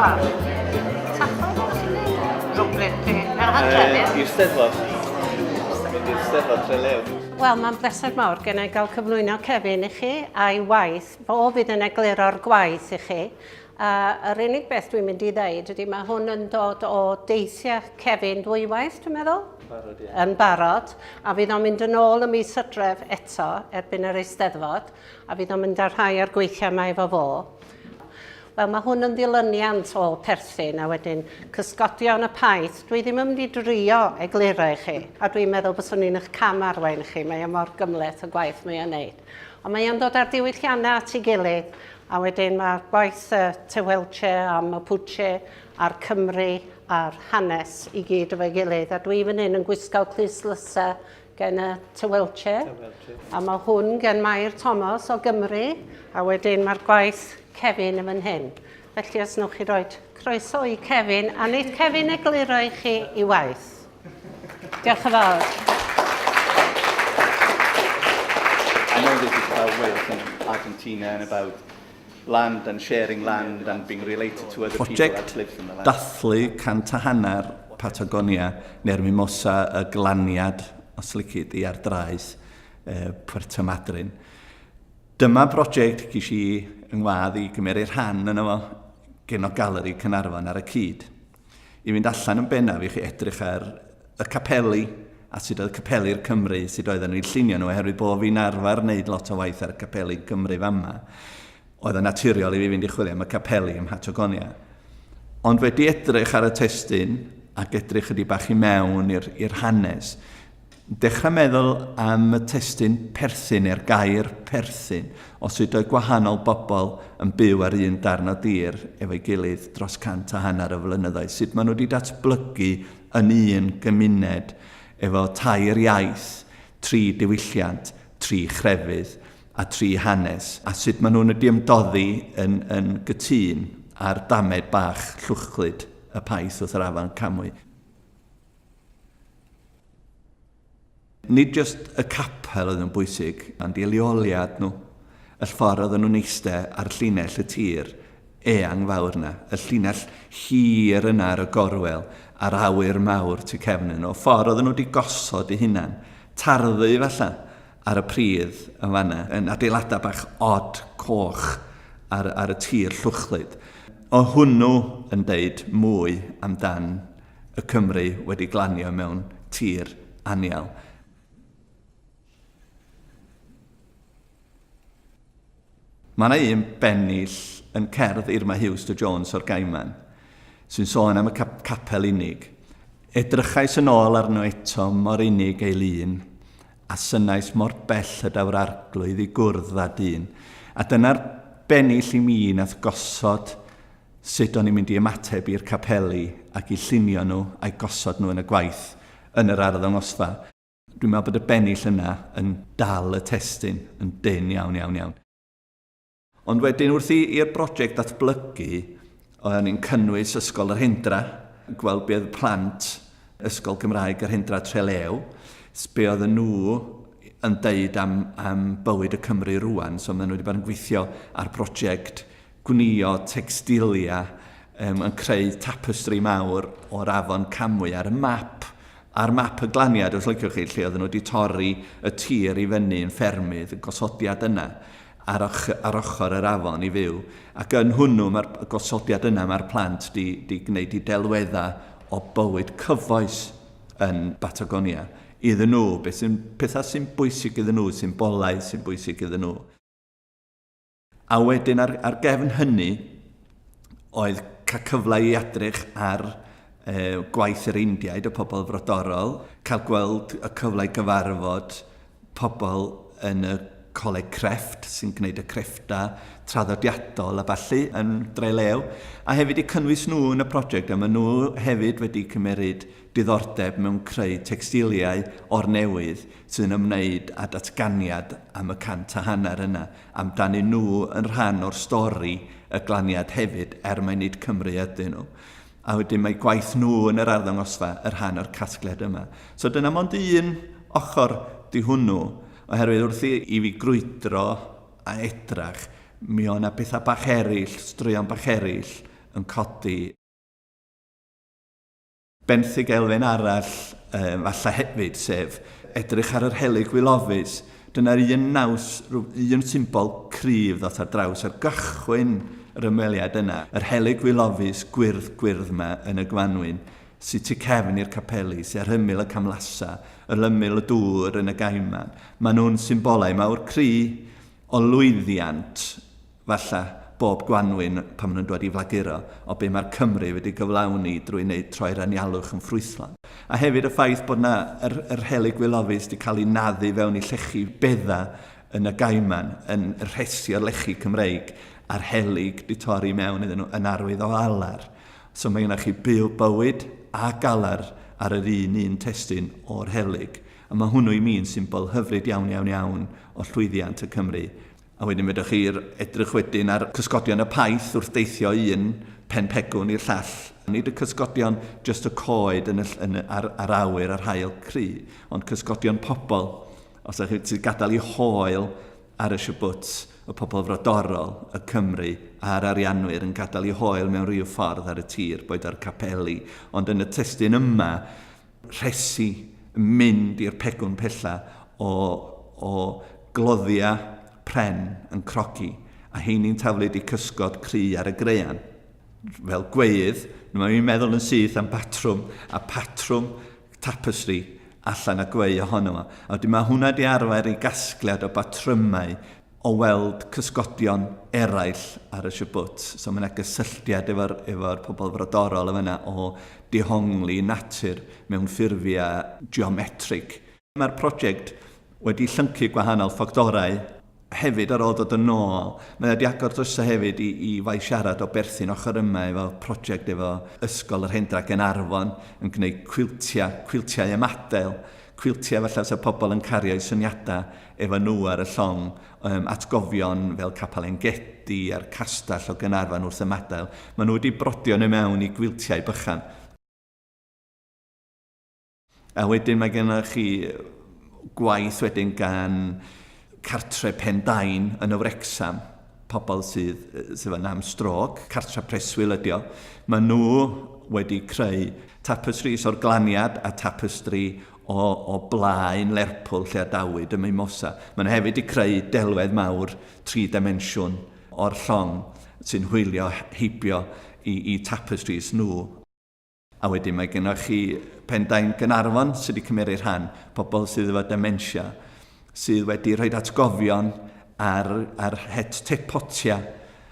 ffordd? Tachwedd, ydych chi'n dweud? Rhywbryd, yr hydref, ie? I'r Steddfod. Mynd i'r Steddfod Trelew. Wel, mae'n bleser mawr gen i gael cyflwyno Kevin i chi a'i waith. Fo fydd yn egluro'r gwaith i chi. A yr unig beth dwi'n mynd i ddeud ydy mae hwn yn dod o deithiau Kevin dwywaith, dwi'n meddwl. Barod, ie. Yn barod. A fydd o'n mynd yn ôl y mis Hydref eto erbyn yr Eisteddfod. A fydd o'n mynd â rhai o'r gweithiau yma efo fo. Wel, mae hwn yn ddilyniant o perthyn a wedyn cysgodion y paith. Dwi ddim yn mynd i drio egluro i chi, a dwi'n meddwl byswn i'n eich cam arwain chi, mae o mor gymhleth y gwaith mae o'n neud. Ond mae o'n dod â'r diwylliannau at ei gilydd, a wedyn mae'r gwaith y Tehuelche a Mapuche a'r Cymry a'r hanes i gyd efo'i gilydd, a dwi fan hyn yn gwisgo clustlysa gen y Tehuelche. A mae hwn gen Mair Thomas o Gymru, a wedyn mae'r gwaith Kevin yn fan hyn. Felly os newch chi roi croeso i Kevin, a wneith Kevin egluro i chi i waith. Diolch yn fawr. I know this is about Wales and Argentina and about land and sharing land and being related to other people that live in the land. Dathlu 150 Patagonia neu'r Mimosa, y glaniad, os lici di, ar draeth Puerto Madryn. Dyma brosiect ges i yng ngwadd i gymeryd rhan yno fo gen o Galeri Caernarfon ar y cyd. I fynd allan yn bennaf i chi edrych ar y capeli a sut oedd capeli'r Cymry, sut oedden nhw'n llunio nhw, oherwydd bod fi'n arfer wneud lot o waith ar y capeli Gymru fama, oedd yn naturiol i fi fynd i chwilio am y capeli ym Mhatagonia. Ond wedi edrych ar y testun ac edrych ydi bach i mewn i'r hanes, Dechrau meddwl am y testun perthyn neu'r gair perthyn, o sut oedd gwahanol bobl yn byw ar un darn o dir efo'i gilydd dros 150 o flynyddoedd, sut maen nhw wedi datblygu yn un gymuned efo tair iaith, tri diwylliant, tri chrefydd a tri hanes, a sut maen nhw'n wedi ymdoddi yn, yn gytûn ar damed bach llwchlyd y paith wrth yr afon Camwy. Nid jyst y capel oedd yn bwysig, ond eu leoliad nhw, y ffordd oedden nhw'n eistedd ar llinell y tir eang fawr yna, y llinell hir yna ar y gorwel, a'r awyr mawr tu cefn nhw, y ffordd oedden nhw wedi gosod eu hunan, tarddu falle ar y pridd yn fanna, yn adeiladau bach od coch ar, ar y tir llwchlyd. O hwnnw yn deud mwy amdan y Cymry wedi glanio mewn tir anial. Mae yna un bennill yn cerdd Irma Hughes de Jones o'r Gaiman sy'n sôn am y cap capel unig. Edrychais yn ôl arno eto mor unig ei lun, a synnais mor bell y daw'r arglwydd i gwrdd â dyn. A dyna'r bennill i mi nath gosod sut o'n i'n mynd i ymateb i'r capeli ac i llunio nhw a'u gosod nhw yn y gwaith yn yr arddangosfa. Dwi'n meddwl bod y bennill yna yn dal y testun yn dynn iawn, iawn, iawn. Ond wedyn wrth i'r brosiect ddatblygu, o'n i'n cynnwys Ysgol yr Hendra, gweld be oedd plant Ysgol Gymraeg yr Hendra Trelew, be oedden nhw yn deud am, am bywyd y Cymry rwan. So maen nhw wedi bod yn gweithio ar brosiect gwnïo tecstilia um, yn creu tapestri mawr o'r afon Camwy ar y map, ar map y glaniad, os liciwch chi, lle oedden nhw wedi torri y tir i fyny yn ffermydd, y gosodiad yna ar, och, ar ochr yr afon i fyw. Ac yn hwnnw, mae'r gosodiad yna, mae'r plant di, di gwneud i delweddau o bywyd cyfoes yn Batagonia iddyn nhw, beth sy'n, pethau sy'n bwysig iddyn nhw, symbolau sy'n bwysig iddyn nhw. A wedyn ar, ar gefn hynny, oedd cael cyfle i edrych ar e, gwaith yr Indiaid, y pobl frodorol, cael gweld y cyfle i gyfarfod pobl yn y coleg crefft sy'n gwneud y crefftau traddodiadol a ballu yn Drelew, a hefyd i cynnwys nhw yn y prosiect, a maen nhw hefyd wedi cymeryd diddordeb mewn creu tecstiliau o'r newydd sy'n ymwneud â datganiad am y 150 yna, amdanyn nhw yn rhan o'r stori y glaniad hefyd, er mai nid Cymry ydyn nhw. A wedyn mae gwaith nhw yn yr arddangosfa yn rhan o'r casgliad yma. So dyna mond un ochr di hwnnw, oherwydd wrth i, i fi grwydro a edrach, mi o' 'na bethau bach eraill, straeon bach eraill, yn codi. Benthyg elfen arall um, falle hefyd, sef edrych ar yr helyg wylofus. Dyna'r un naws, un symbol cryf ddoth ar draws ar gychwyn yr ymweliad yna. Yr helyg wylofus gwyrdd gwyrdd yma yn y gwanwyn, sydd tu cefn i'r capeli, sydd ar ymyl y camlasa, yr ymyl y dŵr yn y gaiman. Maen nhw'n symbolau mawr cry o lwyddiant Falla, bob gwanwyn pan maen nhw'n dod i flaguro o be mae'r Cymry wedi gyflawni drwy wneud troi'r anialwch yn ffrwythlon. A hefyd y ffaith bod 'na yr, yr helyg wylofus wedi cael ei naddu fewn i llechi bedda yn y Gaiman, yn rhesi o lechi Cymreig, a'r helyg 'di torri mewn iddyn nhw yn arwydd o alar. So mae gennych chi byw bywyd a galar ar yr un un testun o'r helyg. A mae hwnnw i mi yn symbol hyfryd iawn iawn iawn o llwyddiant y Cymry. A wedyn fedrwch chi edrych wedyn ar cysgodion y paith wrth deithio un pen pegwn i'r llall. Nid y cysgodion jyst y coed yn y, yn y, ar, ar awyr a'r haul cry, ond cysgodion pobl. Os ydych chi'n gadael i hoel ar y siabwt, y pobl frodorol, y Cymry a'r Arianwyr yn gadael i hoel mewn rhyw ffordd ar y tir, boed ar capeli. Ond yn y testun yma, rhesi yn mynd i'r pegwn pella o, o gloddia pren yn crogi, a heini'n taflu di cysgod cry ar y graean. Fel gweidd, mae'n meddwl yn syth am batrwm, a patrwm tapestry allan a gweu ohono fo. A wedyn mae hwnna di arfer i gasgliad o batrymau o weld cysgodion eraill ar y siabwt. So mae yna gysylltiad efo'r efo pobl frodorol yn fyna o dehongli natur mewn ffurfiau geometrig. Mae'r prosiect wedi llyncu gwahanol ffactorau hefyd ar ôl dod yn ôl. Mae wedi agor drysau hefyd i, i faes siarad o berthyn ochr yma efo prosiect efo Ysgol yr Hendra Gaernarfon yn gwneud cwiltiau, cwiltiau ymadael, cwiltiau falle sa pobl yn cario eu syniadau efo nhw ar y llong, um, atgofion fel Capel Engedi a'r castell o Gaernarfon wrth ymadael. Maen nhw wedi brodio nhw mewn i gwiltiau bychan. A wedyn mae gennych chi gwaith wedyn gan cartre Pendain yn y Wrecsam, pobl sydd, sydd yn am strôc, cartre preswyl ydi o. Maen nhw wedi creu tapestries o'r glaniad a tapestri o, o blaen Lerpwl lle adawyd y Mimosa. Maen nhw hefyd wedi creu delwedd mawr tri dimensiwn o'r llong sy'n hwylio heibio i, i tapestries nhw. A wedyn mae gennych chi Pendain Gaernarfon sydd wedi cymeryd rhan, pobl sydd efo dementia, sydd wedi rhoi atgofion ar, ar het te potia.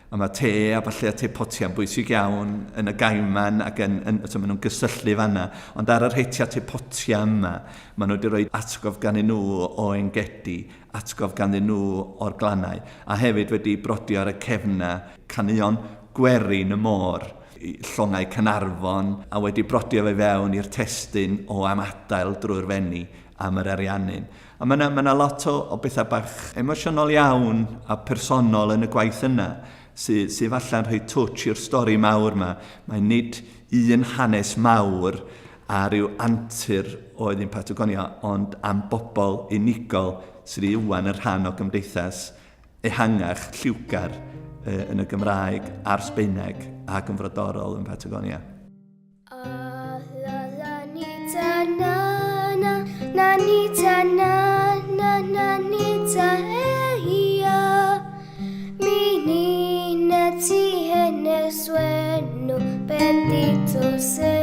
A mae te a falle a te potia yn bwysig iawn yn y gaiman ac yn, yn, so maen nhw'n gysylltu fanna. Ond ar yr hetiau te potia yma, maen nhw wedi rhoi atgof ganddyn nhw o Engedi, atgof ganddyn nhw o'r glannau, a hefyd wedi brodio ar y cefna caneuon gwerin y môr. llongau Caernarfon a wedi brodio fe fewn i'r testun o am adael drwy'r Fenni am yr Ariannin. A mae yna, mae yna lot o, o bethau bach emosiynol iawn a personol yn y gwaith yna sydd, sydd falle'n rhoi twtsh i'r stori mawr yma. Mae nid un hanes mawr a rhyw antur oedd yn Patagonia, ond am bobl unigol sydd i wan yn rhan o gymdeithas ehangach, lliwgar yn y Gymraeg a'r Sbaeneg ac yn frodorol yn Patagonia. Ah, la, la, nita, na, na, na, nita, na, na, na, nita, e, ia. Mi, ni, na, ti, hene, sueno, bendito sea.